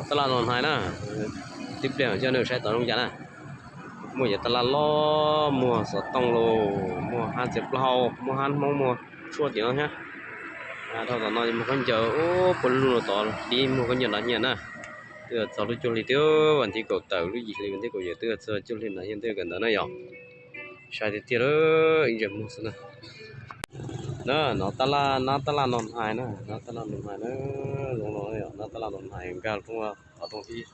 Tab laj Noo Hnais na, tib pliag coj nej saib tom zoo cas na. Muaj cov tab laj loj, muag xov tooj los, muag hab txiav plaub hau, muag hab Hmoob, muag tshuaj tim no thiab. Dhau tom no muag khaub ncaws, puag lug no tod dib muag khaub ncaws nrad nyiaj na. Twb txog lub cuaj hli twb, vas thib kaum tawm lub yim hli vas thib kaum yawm twb txog cuaj hli nrad nyiaj twb kawm ntawd na yom. Sai tiag tiag, ib ntsais muag xwb na. Na, no tab laj, nab tab laj Noo Hnais na, nab tab laj Noo Hnais na, zoo no yom, nab tab laj Noo Hnais nkag rau qhov rooj ib,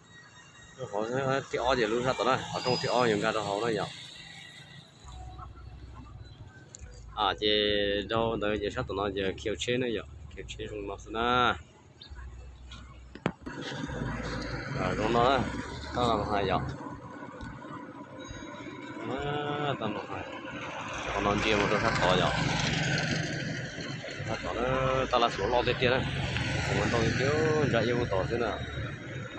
qhov thib ob ces lub sab tom na, qhov rooj thib ob yuav nkag rau hauv na yom. Ces dhau ntawd ces sab tom no ces khiav tsheb na yom, khiav tsheb zoo no xwb na. Zoo no, tab laj Noo Hnais yom. Tab laj Noo Hnais, qhov no ntsia mus rau sab tod yom. Sab tod na, tab laj Suav loj tiag tiag na. Kuv ntau tiag tiag, ntsa iab kuj tod xwb na.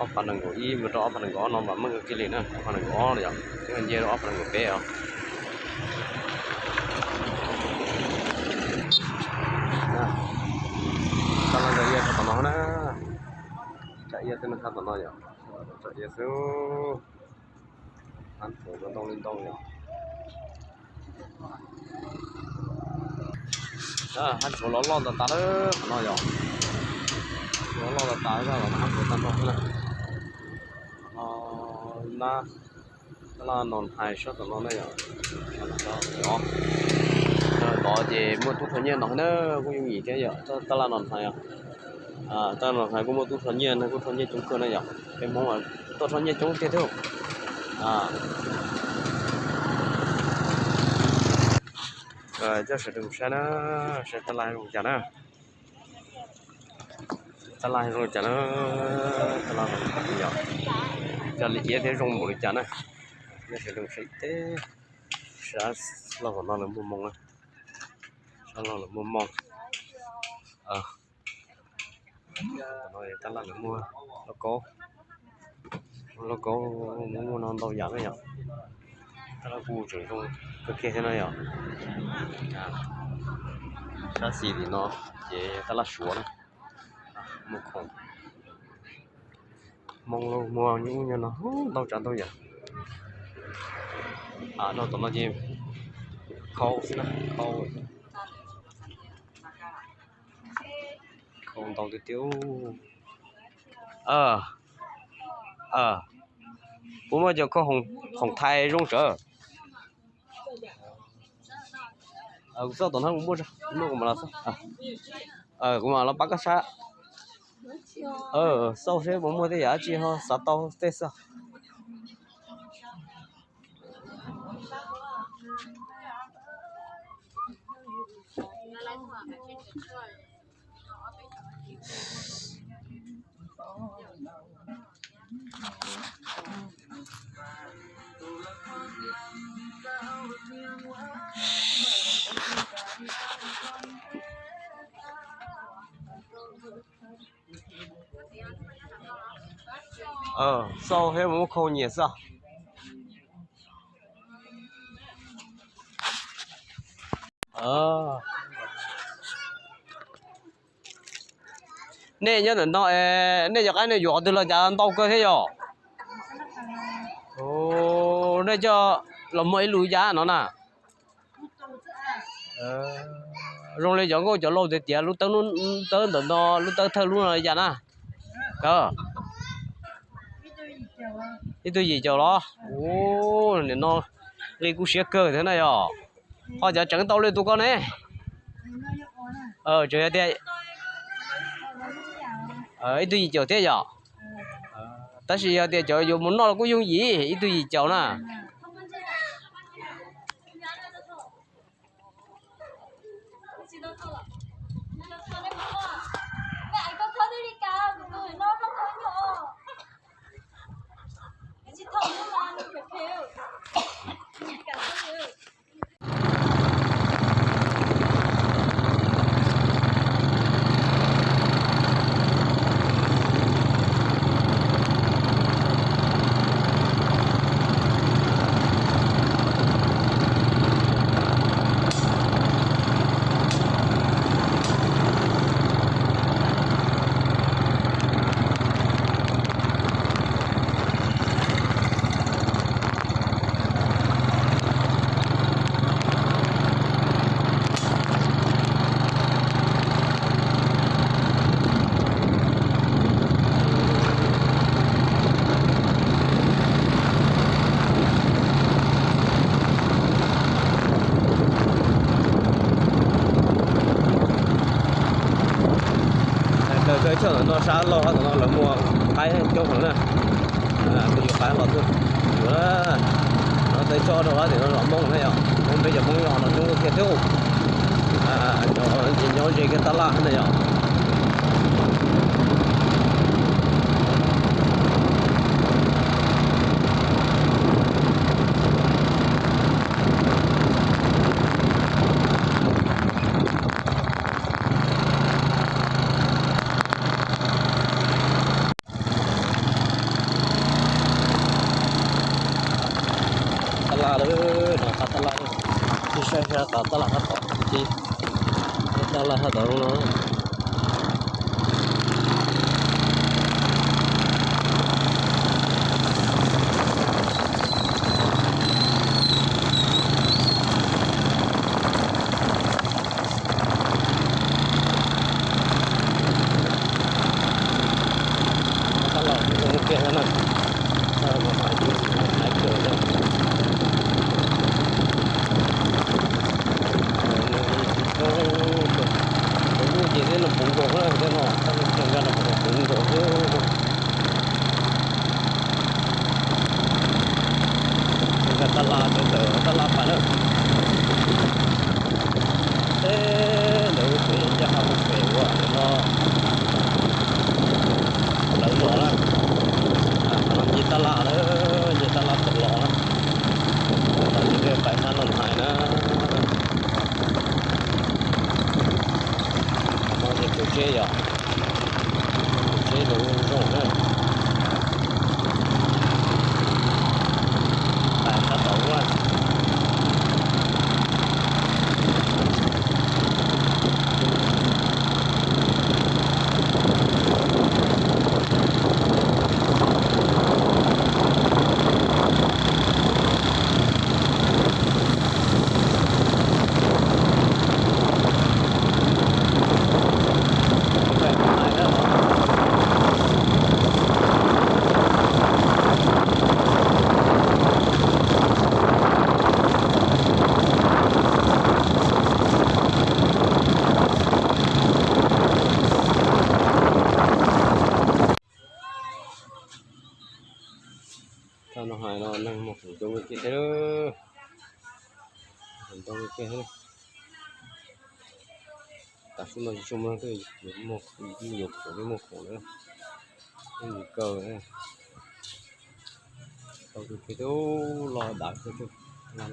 Ob phav nees nkaum ib mus rau ob phav nees nkaum ob no mas meej kawg kiag li na, ob phav nees nkaum ob yom, twb nce rau ob phav nees nkaum peb os. Tab laj ntsa iab sab tom no na, ntsa iab xwb na sab tom no yom, ntsa iab xwb. Hab Suav ntau li ntau yom. Hab Suav los loj tas tas lawm qhov no yom. Suav loj tas tas, hab Suav tag nrho xwb na. No, tab laj Noo Hnais sab tom no na yom. Tod ces muaj tub rho nyiaj no na, kuj yooj yim thiab yom, tab laj Noo Hnais. Tab laj Noo Hnais kuj muaj tub rho nyiaj na, kuj rho nyiaj coob kawg na yom. Peb Hmoob tuaj rho nyiaj coob tiag thiab. Coj sawv daws mus saib na, saib tab laj zoo cas na. Tab laj zoo cas na, tab laj yom, coj li iab thiab zoo npaum li cas na. Nej sawv daws saib teb, sab laug tom no lawv muag moo na, sab laug lawv muag moo. Tom no tab laj lawv muag lauj kaub, lauj kaub muaj no ntau yam na yom. Tab laj kuj tseem zoo kawg kiag thiab na yom. Sab xis tim no ces tab laj Suav na, muag khoom, moo lauj, muag nyuj no ntau tsav ntau yam. Dhau tom no ces khau xwb na, khau, khau ntau tiag tiag. Puas muaj cov khoom Thaib zoo tsawv? Kuv xauj tom no kuv muaj, kuv mam los pab koj saib. Xauj seb puas muaj tej yam dab tsi ho xav tau tej xwb. Xauj thiab mus muab khau nyiam xwb. Nej nyob ntawm no, nej cov qaib nej yuav qhov twg los cas ntau kawg thiab yom? Nej coj los muag ib lub cas no na? Zoo li cov nkauj cov laus tias tias lub tawb, tawb ntawm no, lub tawb thawj lub no li cas na? Ib tug yim caum los? Nim no nqi kuj siab kawg thiab na yom. Ho cov tseem tau li tus ko ne? Tseem yog tias ib tug yim caum thiab yom. Tab sis yog tias cov yuav mus noj los kuj yooj yim, ib tug yim caum na. Sab laug tom no lawv muaj qaib coob heev na. Kuv yuav qaib los tuaj yuav na. No tej tsob rau hauv tim no zos Hmoob na yom, Hmoob peb cov Hmoob yog no coob tiag thiab. Cov nyob ze kiag tab laj na yom. Tab laj lawm, no qab tab laj, ib saib saib qab tab laj sab tod, tab laj sab tod no. Tab laj zoo tiag na. Tab laj hais tias hais kawg na. Lub ces thiab no puv nkaus na, thiab no tab laj tiag nkaj no puv nkaus xwb. Nkaj tab laj tawm tab laj pais na. Teb ntawd lub pem ncaj qha lub pem ua no lawv los na. Qhov no nce tab laj lawm, nce tab laj tawm los na. Tam sim no pais sab no hais na. Qhov no ces tus tsheb yom, tus tsheb los zoo zoo na. Pais sab tod na. Thaum no hais no neeg muaj khoom zoo kawg kiag thiab, khoom zoo kawg kiag thiab. Tam sim no tsis tshua muaj leej twg yuav khoom, muaj khoom, muaj khoom lawm, yeej yus kaw lawm. Tau kawg kiag thiab, los dav kawg thiab.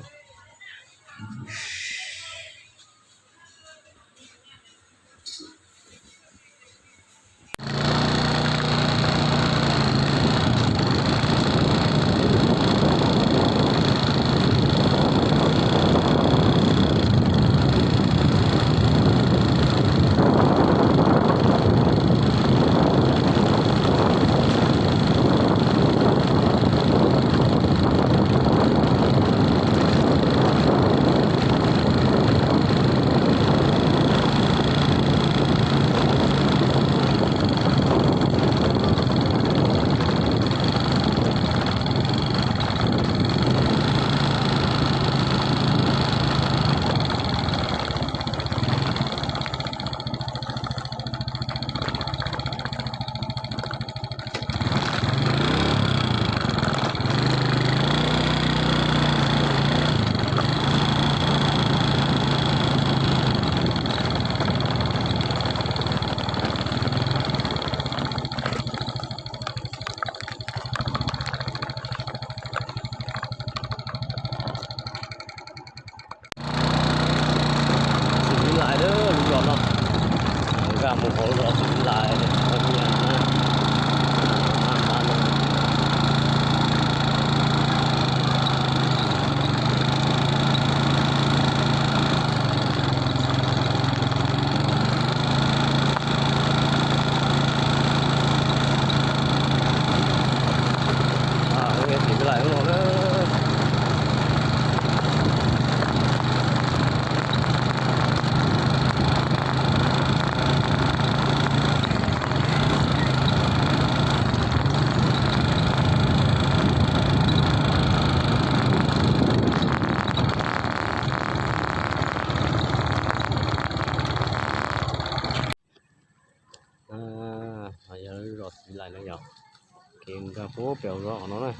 kev nkag puag pem zos no na,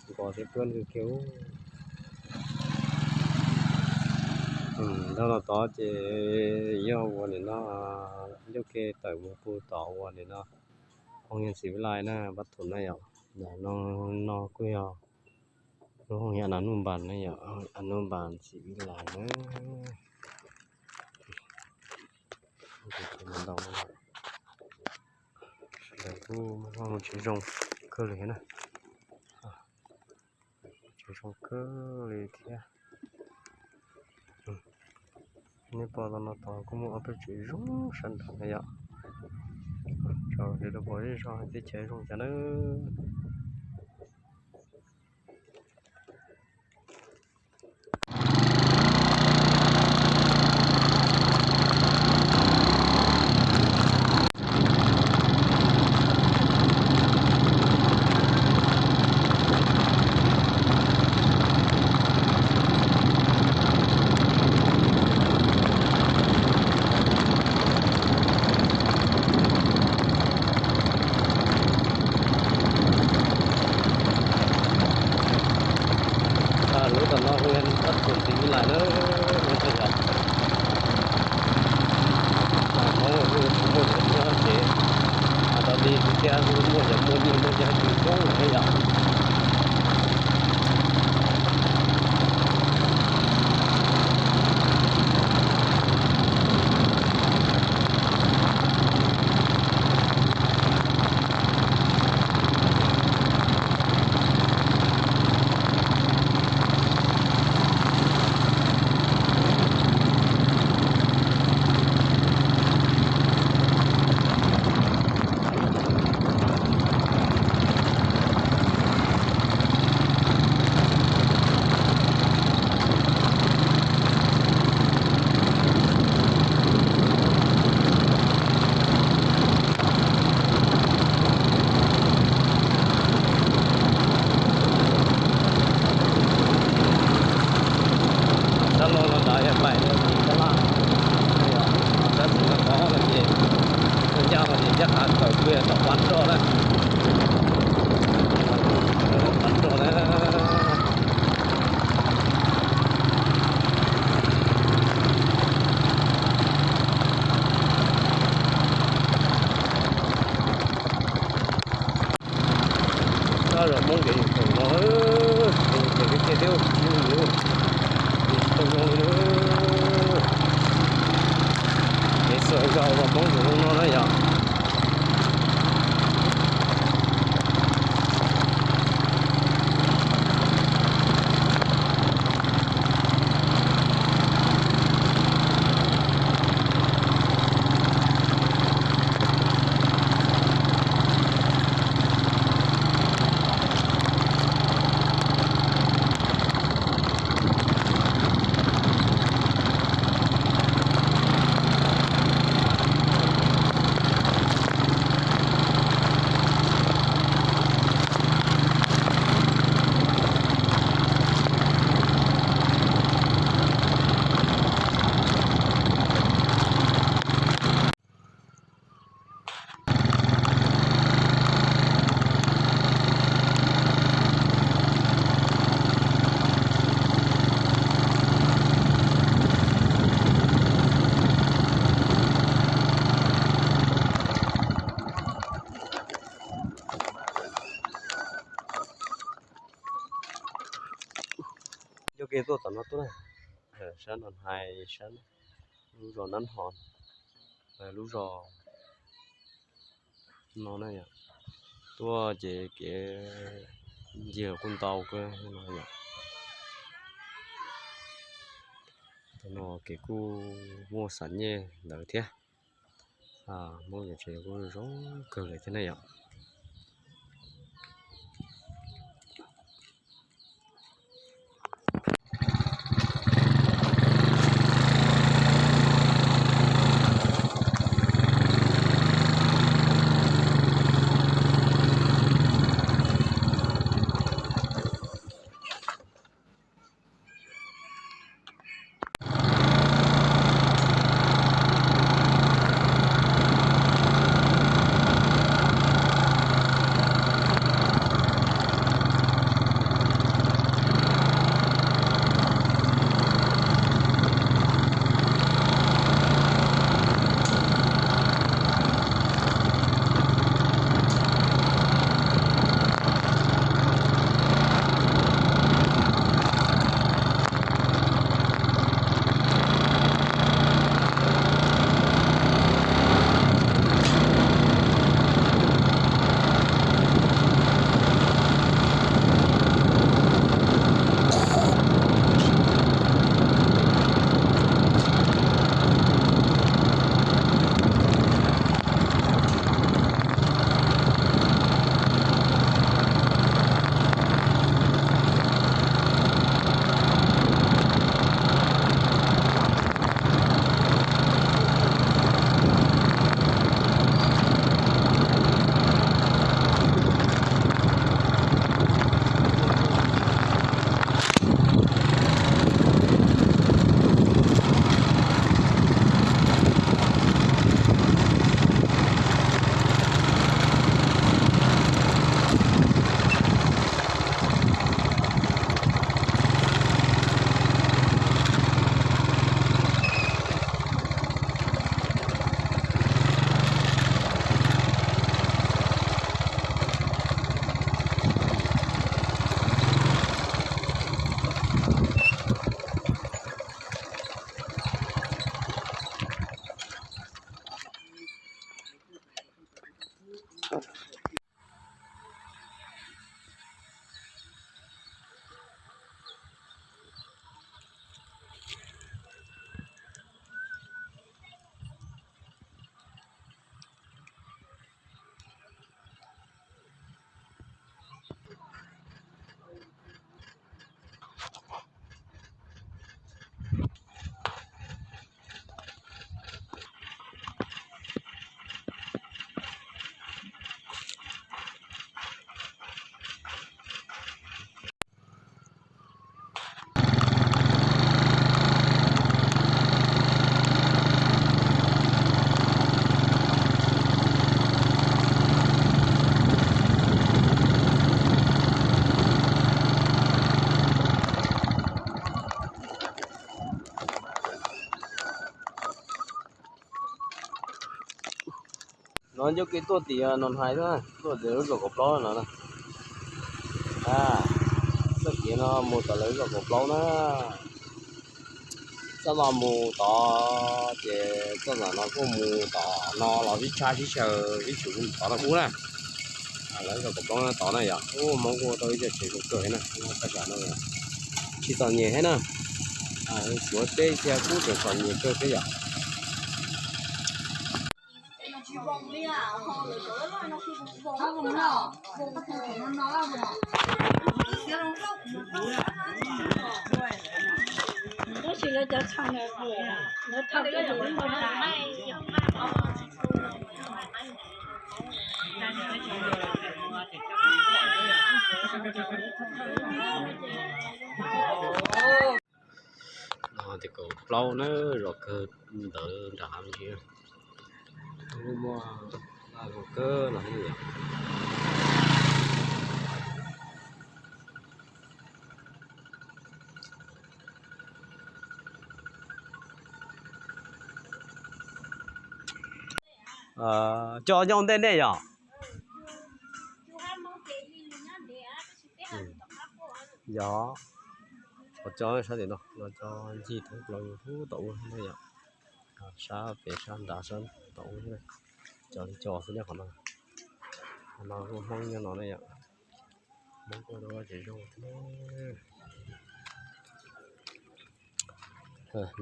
nkos thiab pab kiag. Nrog no tod ces yog ua nim no, ncauj ke tawm mus pug tod ua nim no, hoos yas Xim Vib Lais na, pab thum na yom. No kuj yog lub hoos yas Nas Nuj Npas na yom, Nas Nuj Npas Xim Vib Lais na. Sawv daws kuj muaj tsev zoo kawg li na, tsev zoo kawg li thiab. Nej pom tau no tod kuj muaj ob peb tsev zoo sab nraud na yom. Tso sawv daws pom zej zog teb chaws zoo cas nawb. Lub tom no hu pab thum Xim Vib Lais na, yog Hmoob kuj muaj cov nyob tsev, tau li kuv thiab kuj muaj cov muaj nyiaj muaj txiaj coob thiab yom. Sab laug no ntawd yog pais rau tim Tab Laj, sab xis no tod no ces ncaj no ces ncaj qha tawm pem tom Pab Roj na, Pab Roj na. Txoj zos Hmoob kev yuav khoom no, kev tiaj tiaj tsis muaj yus, tsis tau zoo li. Kev xuas zos uas Hmoob tus zoo no na yom. Ncauj ke tuaj tom no tuaj na, sab no hais sab lub zos Nab Hos, lub zos no na yom. Tuaj ces kev ncig los kuj ntau kawg no yom. Tam no kev kuj muaj xam nyej ntawd thiab. Hmoob yom, tsev kuj zoo kawg li thiab ne yom. Ncauj ke tuaj tim no hais, tuaj tim lub zos kaum plaub no na. Txoj kev no mus tom lawv zos kaum plaub na. Txoj no mus tod ces txoj ntawm no kuj mus tom no los vib tshab sib xyaw vib tsum tod no ub na. Lawv zos kaum plaub no tod na yom, ub Hmoob kuj ua tau ib co tsev zoo kawg na, txoj kev no tsis txom nyem thiab na. Suav teb thiab kuj tseem txom nyem kawg thiab yom. No tias kaum plaub na, zos kawg ntawd nram hav ntsis. Muaj laj zoo kawg los yom. Cov nyob ntej nej yom? Yog, cov sab tim no, no cov ncig thoob plaws yus pub tom ub ne yom. Sab pem sab nrad sab tom ub, cov li cov xwb nej qhov no. Qhov no kuj Hmoob nyob no ne yom. Hmoob kuj tsev zoo thiab.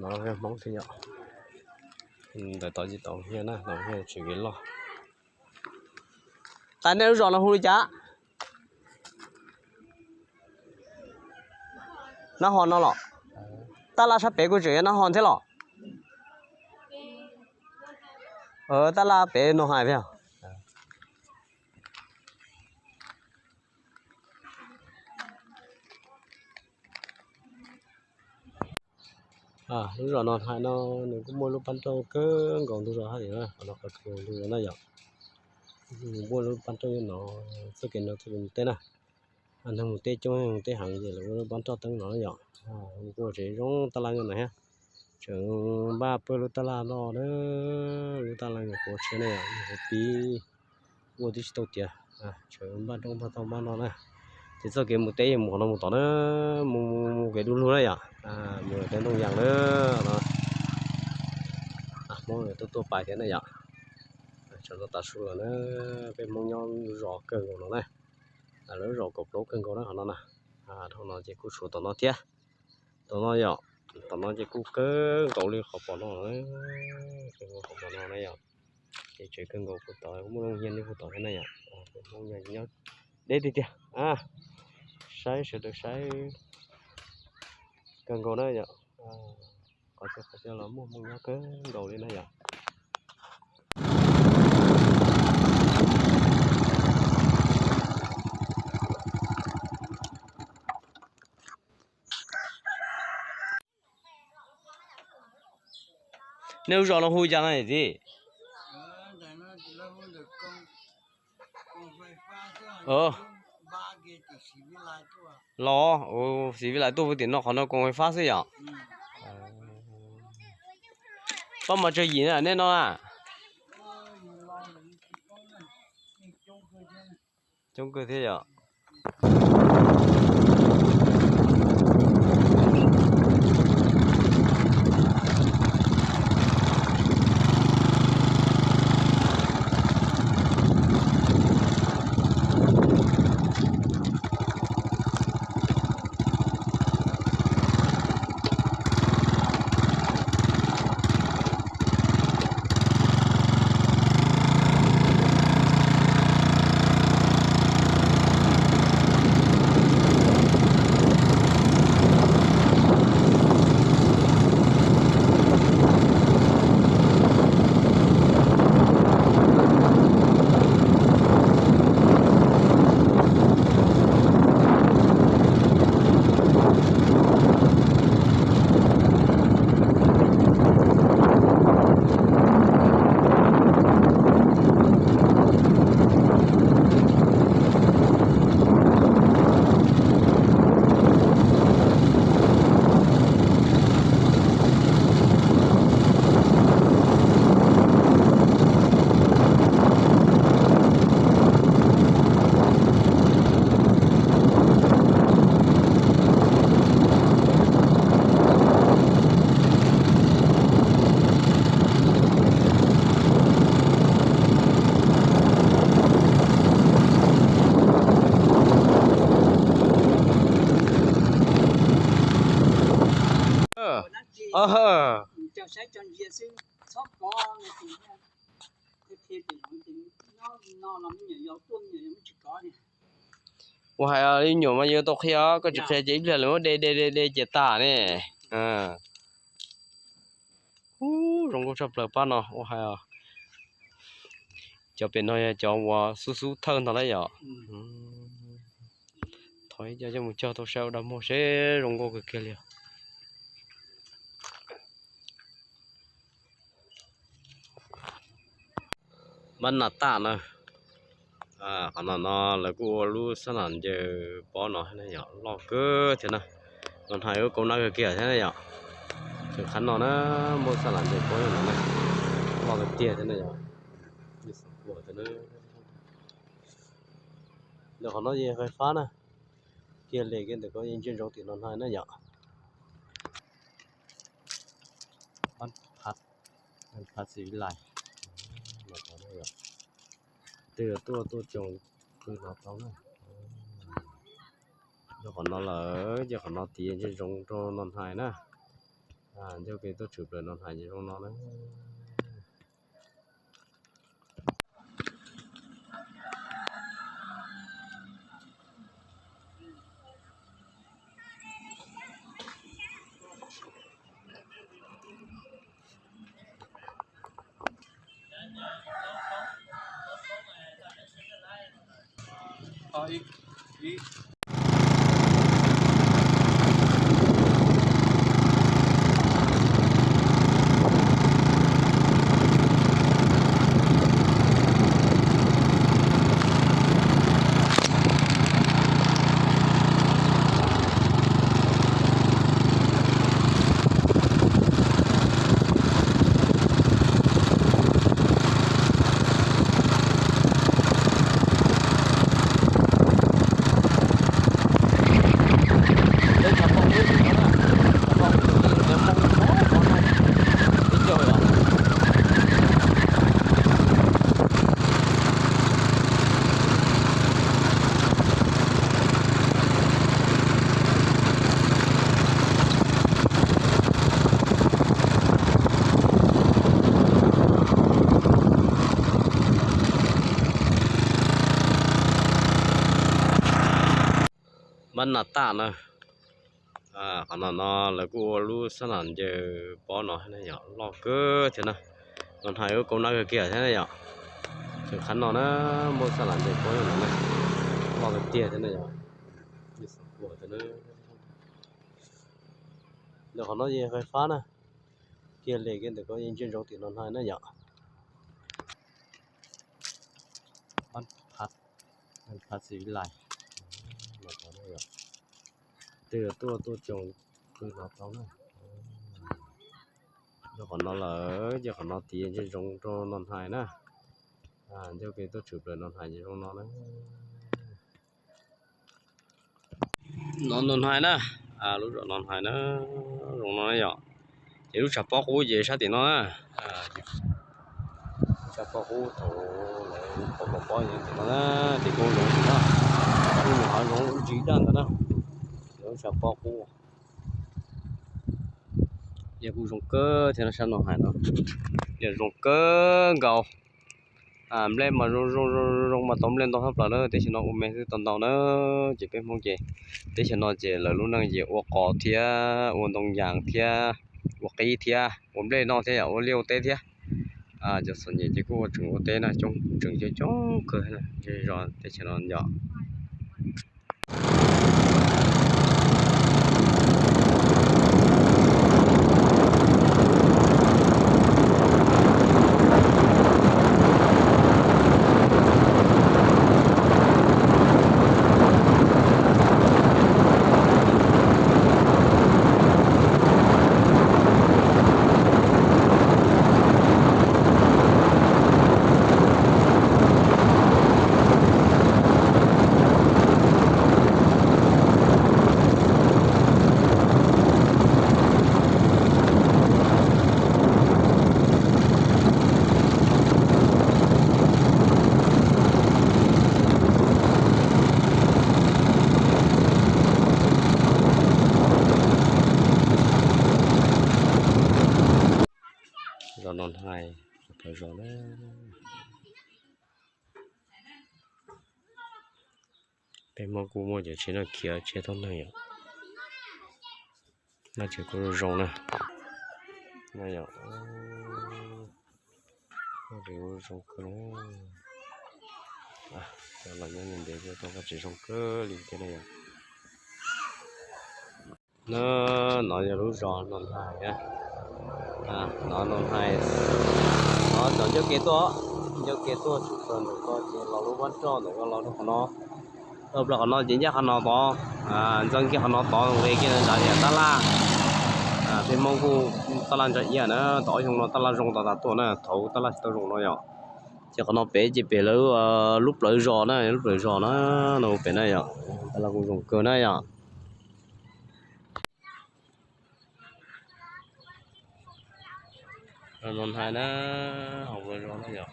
No Hmoob thiab yom. Ntawm tod tsis tau hiaj na, tau hiaj tsis kev loj. Tais nej lub zos no hu li cas? Nab ho no los? Tab laj sab pem kuj tseem yog nab ho thiab los? Tab laj pem no hais thiab. Lub zos no hais no nws kuj muaj lub pab rauj kawg nkaus ntug zos hab tim na, qhov no qhov ntug zos na yom. Muaj lub pab rauj nyob no, txoj kev no txoj kev mus teb na. Neeg mus teb coob, neeg mus teb heev ces lawv ua lub pab rauj teeb no na yom. Kuj tsev zoo tab laj nyob no thiab. Tseem npaj pawg lub tab laj no na, lub tab laj nyuam qhuav tshiab ne, nyuam qhuav pib ua twb tsis tau tiav. Tseem npaj roob npaj tauj npaj no na. Ces txoj kev mus teb mus qhov no mus tom na, mus mus kev du lug na yom. Mus tej ntoo yas na no. Hmoob tuaj tuaj pais thiab na yom. Tsam no tav su lawm na, peb Hmoob nyob zos kawg nkaus no na. Lawv zos kaum plaub kawg nkaus na qhov no na. Dhau no ces kuj tshuav tom no thiab. Tom no yom, tom no ces kuj kawg nkaus li qhov pom no, kawg nkaus qhov pom no na yom. Ces tsev kawg nkaus puag tod, muaj looj hiab li puag tod thiab na yom. Hmoob nyob deb tiag tiag. Saib sawv daws saib kawg nkaus na yom. Qhov txhia qhov txhia los muaj Hmoob nyob kawg nkaus li na yom. Nej lub zos no hu cas no txiv? Los, xiv vij lais tuaj tim no qhov no koom fais fab xwb yom. Pab mas tsawg yim na nej no na? Coob kawg thiab yom. Ua hais li nyuam mas yuav tau qhia, koj tsis qhia ces ib pliag lawv muab de de de de ces tas ne. Ub, zoo nkauj tshaj plaws pab no ua hais. Cov pem no yog cov uas xub xub thawj ntag na yom. Thov ib co coj mus cog tau saib ua dab muag seb zoo nkauj kawg kiag li. Mab nas tam na. Qhov no no lawv kuj ua lub sab nam ncaws pob no na yom, loj kawg thiab na. Los hais ua kaus nab kawg kiag thiab na yom. Tseem qhov no na, muaj sab nam ncaws pob no na, loj kawg tiag thiab na yom. Ntawm qhov no yeej fais fab na, kiag li kiag ntawm ko yeej ntsia ntsoov tim no hais na yom. Pab, pab xi lais, twg tuaj tuaj coob qw no tau na. Yog qhov no lawm ces qhov no tiav ntsia ntsoov rau no hais na. Ncauj kev tuaj tshwm plaws no hais ces zoo no na. Mab nas tam na. Qhov no no lawv kuj ua lub sab nam ncaws pob no na yom, loj kawg thiab na. Los hais ua kaus nab kawg kiag thiab na yom. Tseem qhov no na, muaj sab nam ncaws pob no na, loj kawg tiag thiab na yom. Ntawm qhov no yeej fais fab na, kiag li kiag ntawm ko yeej ntsia ntsoov tim no hais na yom. Pab, pab xi lais, twg tuaj tuaj coob qw no tau na. Yog qhov no lawm ces qhov no tiav ntsia ntsoov rau no hais na. Ncauj kev tuaj tshwm plaws no hais ces zoo no na. No no hais na, lub zos no hais na, zoo no yom. Ces lub tshav pob qub ces sab tim no na. Lub tshav pob qub thaum lawv pov pob pob ces tim no na, tim koj zoov tim no. Lub nyuam hav zoov ntsis daj ntawd na. Lub tshav pob qub. Yog kuj zoo kawg thiab no, sab no hais no, yog zoo kawg nkaus. Nplej mas zoo zoo zoo zoo mas tau nplej ntau tshaj plaws na, teb chaws no ua me xwb tau ntau na. Ces peb Hmoob ces teb chaws no ces lawv lub neej ces ua qos thiab ua ntoo yas thiab ua qib thiab ua nplej noj thiab yom, ua liaj ua teb thiab. Cov txom nyem ces kuj ua tseem ua teb na, coob tseem coob coob kawg zej zos teb chaws no yom. Hais, pawg zos na. Peb Hmoob kuj muaj cov tsheb noj khiav tsheb thoob neeg yom. Noj tsev kuj zoo zoo na. Noj yom. Noj tsev kuj zoo kawg li. Los nyob li ntev kuj tau noj tsev zoo kawg li thiab na yom. No, no yog lub zos Noo Hais na. No Noo Hais, no cov ncauj kev tuaj, ncauj kev tuaj tshwm plaws ntawm ko ces los lub vab roj ntawm ko los rau qhov no. Rau plaws qhov no ces ncaj qhov no tod, ntxeev kiag qhov no tod nqes kiag nrad yog tab laj. Peb Hmoob kuj tab laj ntsa iab na, tau ob xyoo no tab laj zoo tas tas tuaj na, thaum tab laj tsis tau zoo no yom. Ces qhov no pem ces pem lawv lub plawv zos na, lub plawv zos na, no pem na yom. Tab laj kuj zoo kawg na yom. Noo Hais na, hauv plawv zos na yom.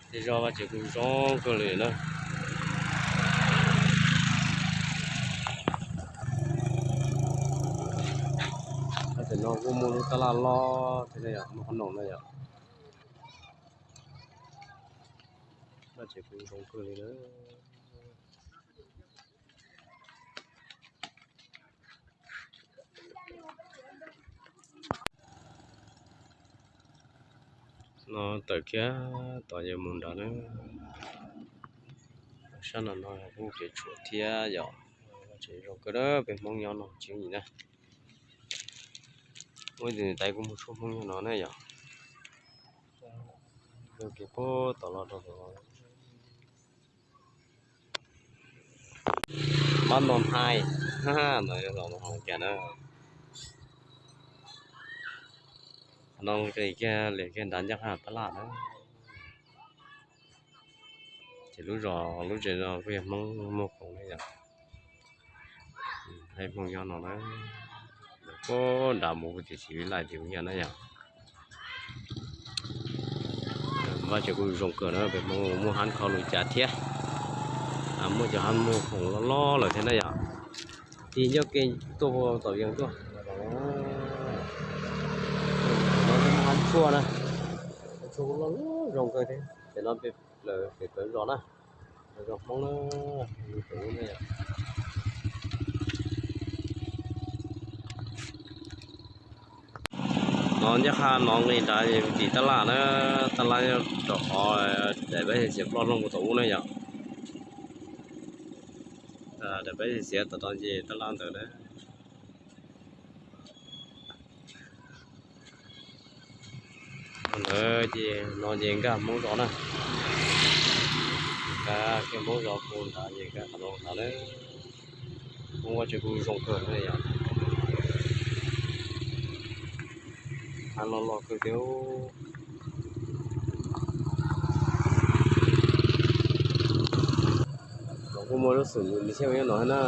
Tej zos vaj tsev kuj zoo kawg li na. Tam no kuj muaj lub tab laj loj thiab na yom, muaj qhov no na yom. Vaj tsev kuj zoo kawg li na. No tawm kiag tod yuav mus nrad na. Sab no no kuj kev tshuam thiab yom. Vaj tsev zoo kawg, peb Hmoob nyob no tseeb yim na. Muaj ib tug niam tais kuj mus tshuab Hmoob nyob no na yom. Kev puag tom los rau tom. Mab Noo Hais, no yog los Noo Hais cas na. No nqis kiag liam kiag nrad ncaj qha tab laj na. Ces lub zos lub tsev no kuj yog Hmoob muag khoom na yom. Hais Hmoob nyob no na. Puag nrad mus kuj tias tsis vib laj tias kuj yog na yom. Vaj tsev kuj zoo kawg na, peb Hmoob muaj hab kho lus cas thiab. Muaj cov hab muag khoom loj loj lawm thiab na yom. Tig ncauj kev tuaj tom yees tuaj. No muaj hab tshuaj na. Hab tshuaj kuj loj loj zoo kawg thiab. Ces no peb plaws pem plawv zos na. Zos Hmoob na. No ncaj qha no nqis nrad tim tab laj na, tab laj rau qhov daim peb xev ploj looj puag tom ub na yom. Daim peb xev tom no ces tab laj ntawd na. Ntawd ces no ces nkag Hmoob zos na. Nkag kiag Hmoob zos puag nrad ces nkag qhov no nrad na. Hmoob vaj tsev kuj zoo kawg na yom. Hab loj loj kawg thiab. Los kuj muaj lub xum nws thiaj nyob no na.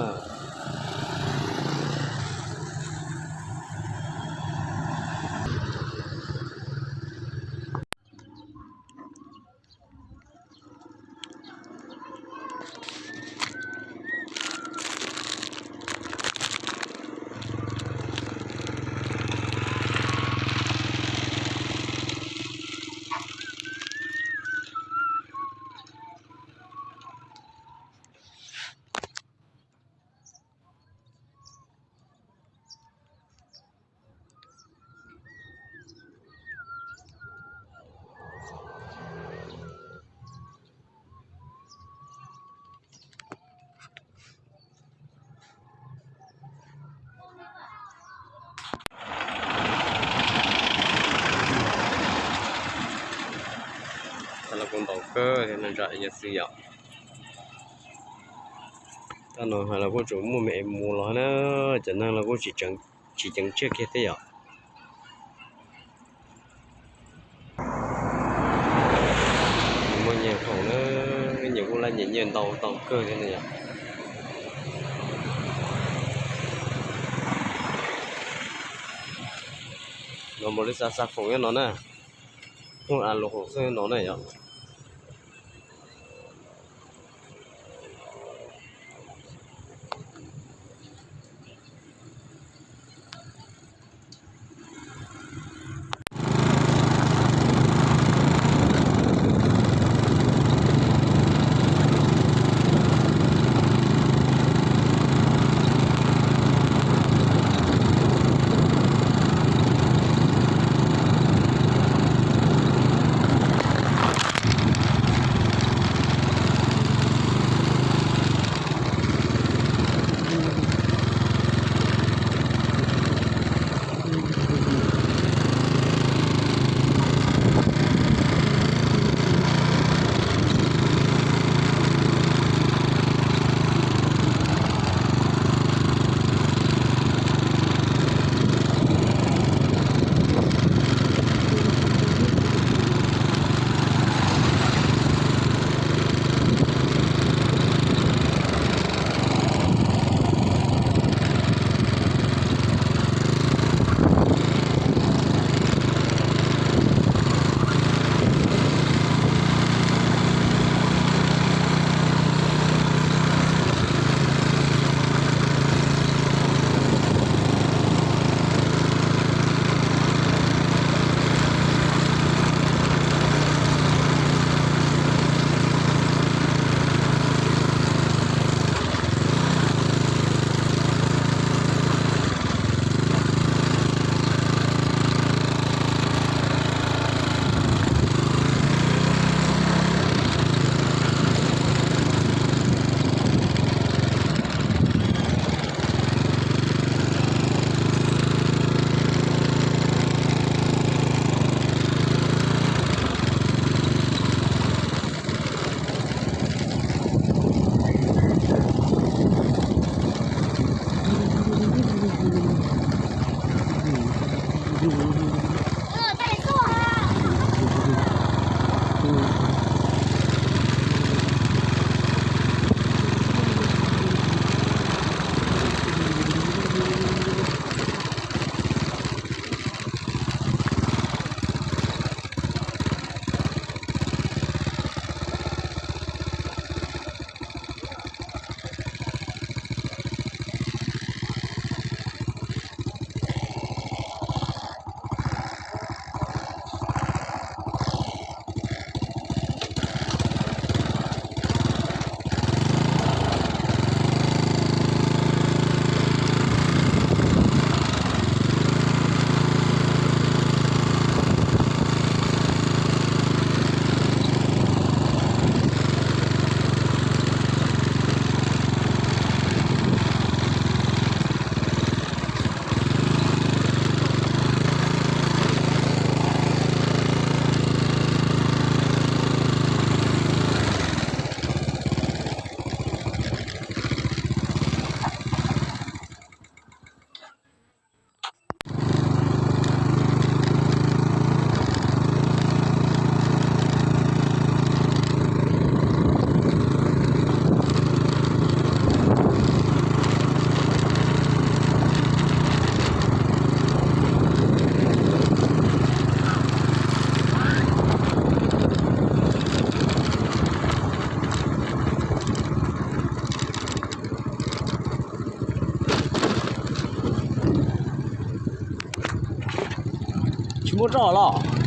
Los kuj ntau kawg thiab no zam yog xwb yom. Tam no los kuj tseem muaj me mus los na, cov neeg los kuj tsis ceev tshiab kiag thiab yom. Muaj nyias khoom na, nyias kuj laj nyias nyiaj ntau ntau kawg thiab na yom. No npaum li xa xa khoom nyob no na, muaj a los khoom xwb no na yom. Muaj roj los?